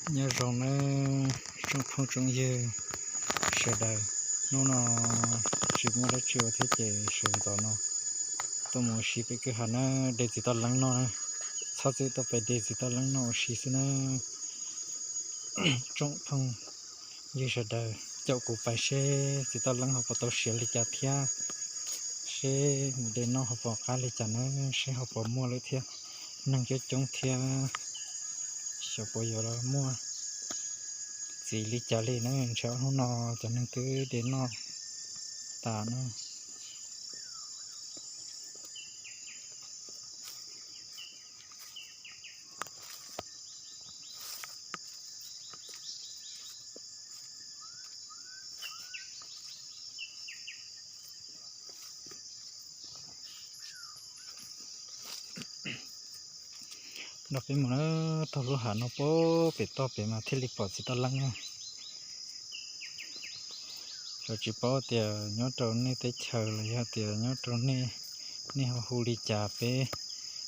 Nyob zoo nawb tsoom phooj tsoom ywg sawv daws, hnub no tsis muaj dab tsi ua thiab ces sawv ntxov no tuaj mus ua si pem kwj ha na, de txiv toj leeb noj na, txhob txwm tuaj pem de txiv toj leeb noj ua si xwb na. Tsoom phooj ywg sawv daws caum kuv pais seb txiv toj leeb ho puas tau siav li cas thiab, seb mus de noj ho puas qab li cas na, seb ho puas muaj lawm thiab, neeg coob coob thiab, xyov puas yuav muaj txiv li cas li na, ntshe ob hnub no cov neeg twb de noj tas na. Nrog peb mus na, taug lub hav no puag pem toj pem mas thiaj li pom txiv toj leeb na. Xyov tsis paub tias nyob rau nej teb chaws los yog tias nyob rau nej, nej ho hu li cas, peb,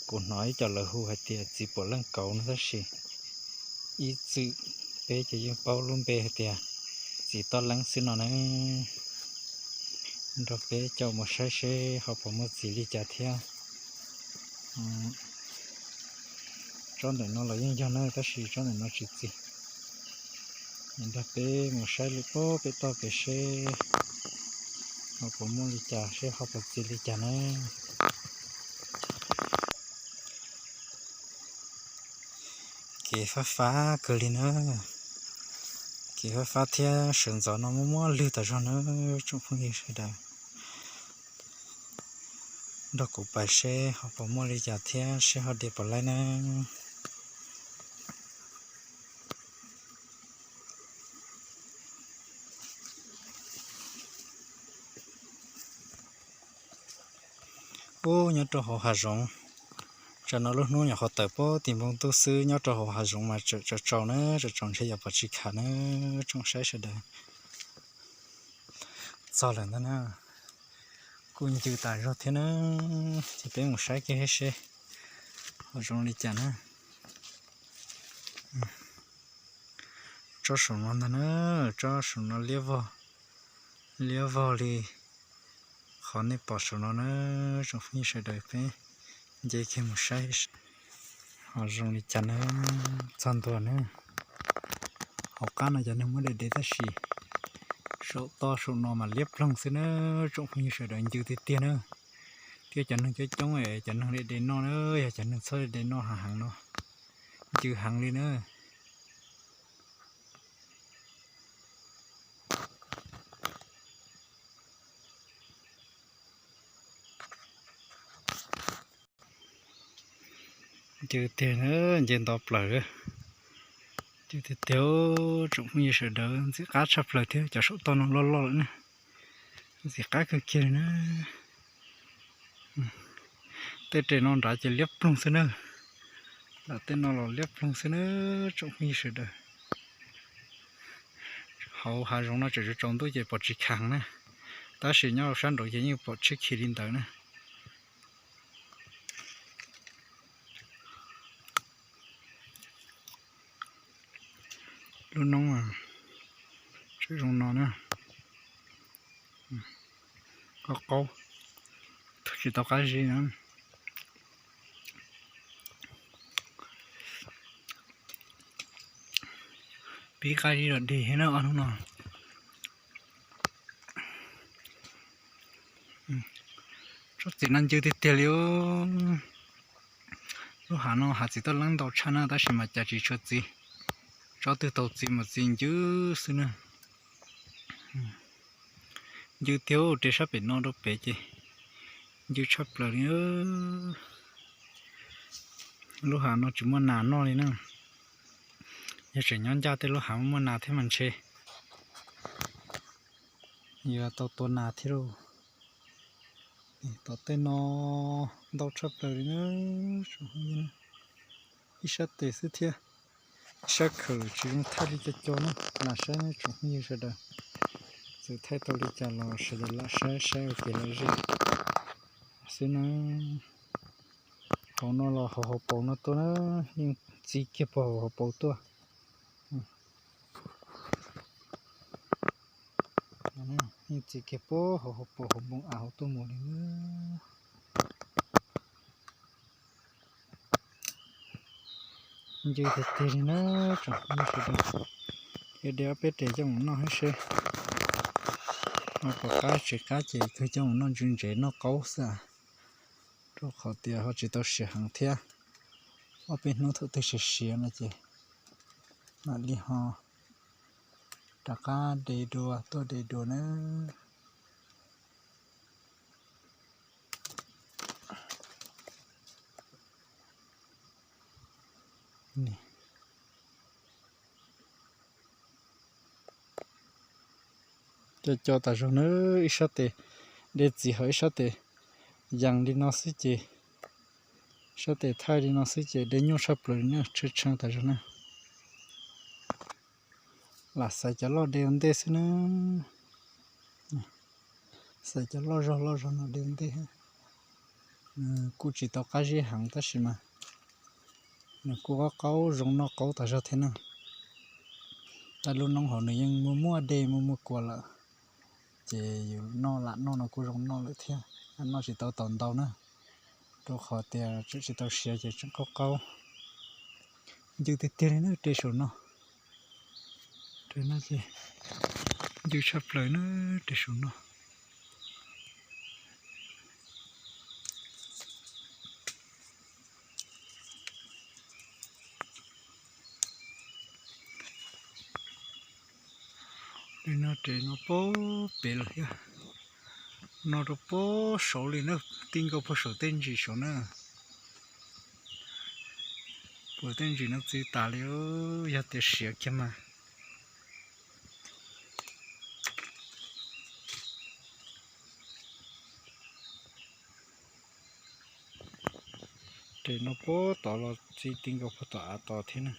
kuv hnov ib co lawv hu hais tias txiv puam leej kauv no tab sis ib txwm peb ces yeej paub lub npe hais tias txiv toj leeb xwb no na. Nrog peb caum mus saib seb ho puas muaj txiv li cas thiab. Tsob ntawm no los yeej yog na tab sis tsob ntawm no tsis txiv. Nrog peb mus saib lwm puag pem toj pem seb ho puas muaj li cas, seb ho puas txiv li cas na. Kev fab fab kawg li na. Kev fab fab thiab sawv ntxov no muaj muaj lwg tas zog na, tsoom phooj ywg sawv daws. Nrog kuv pais seb ho puas muaj li cas thiab seb ho de puas laib na. Ub, nyob rau hauv hav zoov, tsam no lub hnub nyuam qhuav tawm puag tim npoo ntuj xwb, nyob rau hauv hav zoov mas tseem tsaus tsaus na, tsaus tsaus ntshe yuav pom tsis kham na, tsoom saib sawv daws. Txog lawm ntag na, kuj ncw tas zog thiab na, ces peb mus saib kiag seb ho zoo li cas na. Tsob saum no ntag na, tsob saum no liab vog, liab vog li qhov nej pom saum no na, tsoom phooj ywg sawv daws, peb nce kiag mus saib ho zoo li cas na. Txog ntua na, hauv qab no cov neeg muab de de tab sis saum toj saum no mas liab ploog xwb na, tsoom phooj ywg sawv daws, ncw tiag tiag na. Thiab cov neeg coob coob es cov neeg de de noj na, yog cov neeg txhob de de noj heev heev no, ncw heev li na. Ncw tiag, nce nto plaws. Ncw tiag tiag, tsoom phooj ywg sawv daws, ntxim qab tshaj plaws thiab, cov saum toj no loj loj lawm na. Ntxim qab kawg kiag li na. Tej res no nrad ces liab ploog xwb na. Nram tej no los liab ploog xwb na, tsoom phooj ywg sawv daws. Hauv hav zoov no tseem tsaus ntuj ces pom tsis kham na, tab sis nyob sab nraud ces yeej pom tshiab khiv li ntawd na. Lub noob tseem zoo no na. Qaub qaub, tsis tau qab zib na. Pib qab zib los dig thiab na ob hnub no. Tsob txiv no ncw tiag tiag li. Lub hav no hav txiv toj leeb ntau tshaj na tab sis mas cas tsis tshua txiv. Tsob twg tau txiv mas txiv ncw xwb na. Ncw tiag, res sab pem no rau pem ces ncw tshaj plaws li. Lub hav no tsis muaj nas noj li na. Yog tseem nyob ncaj tej lub hav muaj nas thiab mas ntshe yuav tau tua nas thiab lauj. Tom tej no ntau tshaj plaws li na. Ib sab tes xwb thiab, ib sab khaws tsis zoo thaij li co co na, lam saib tsoom phooj ywg sawv daws, txawm thaij tau li cas los sawv daws lam saib saib ua kev lom zem xwb na. Hauv no los hauv hauv paus no tuaj na, yeej txi kiag puag hauv hauv paus tuaj. Yeej txiv kiag puag hauv hauv paus hauv npoo av hauv tuaj mus li na. Ncw tiag tiag li na. Tsoom phooj ywg sawv daws, de ob peb res coj mus noj seb no puas qab tsis qab ces kawg coj mus noj ntsev ntsev noj qaub xwb. Rau qhov tias ho tsis tau siav heev thiab. Ob peb hnub thaum twg siav siav no ces mam li ho rov qab de dua, tuaj de dua na. Co co tas zog na, ib sab tes de txiv hos ib sab tes yees li no xwb ces, sab tes thaij li no xwb ces de nyuaj tshaj plaws li na, tshee tshee tas zog na. Lam xaiv cov loj de ua ntej xwb na. Xaiv cov loj zog loj zog no de ua ntej. Nws kuj tsis tau qab zib heev tab sis mas nws kuj qaub qaub zoo noj qaub tas zog thiab na. Tab lub noob hauv nws yeej muaj muaj dej muaj muaj kua lawm, ces yus noj lam noj no kuj zoo noj lawm thiab, noj tsis tau tau ntau na, rau qhov tias tseem tsis tau siav ces tseem qaub qaub. Ncw tiag tiag li na res saum no. Res no ces ncw tshaj plaws na, res saum no. Li no res no puag pem lawm thiab, no rau puag saud li na, ti nkaus puag saum tej ntsis saud na. Puag tej ntsis no txi tas li, yog tias siav kiag mas. Res no puag tod los txi ti nkaus puag tom av tod thiab na.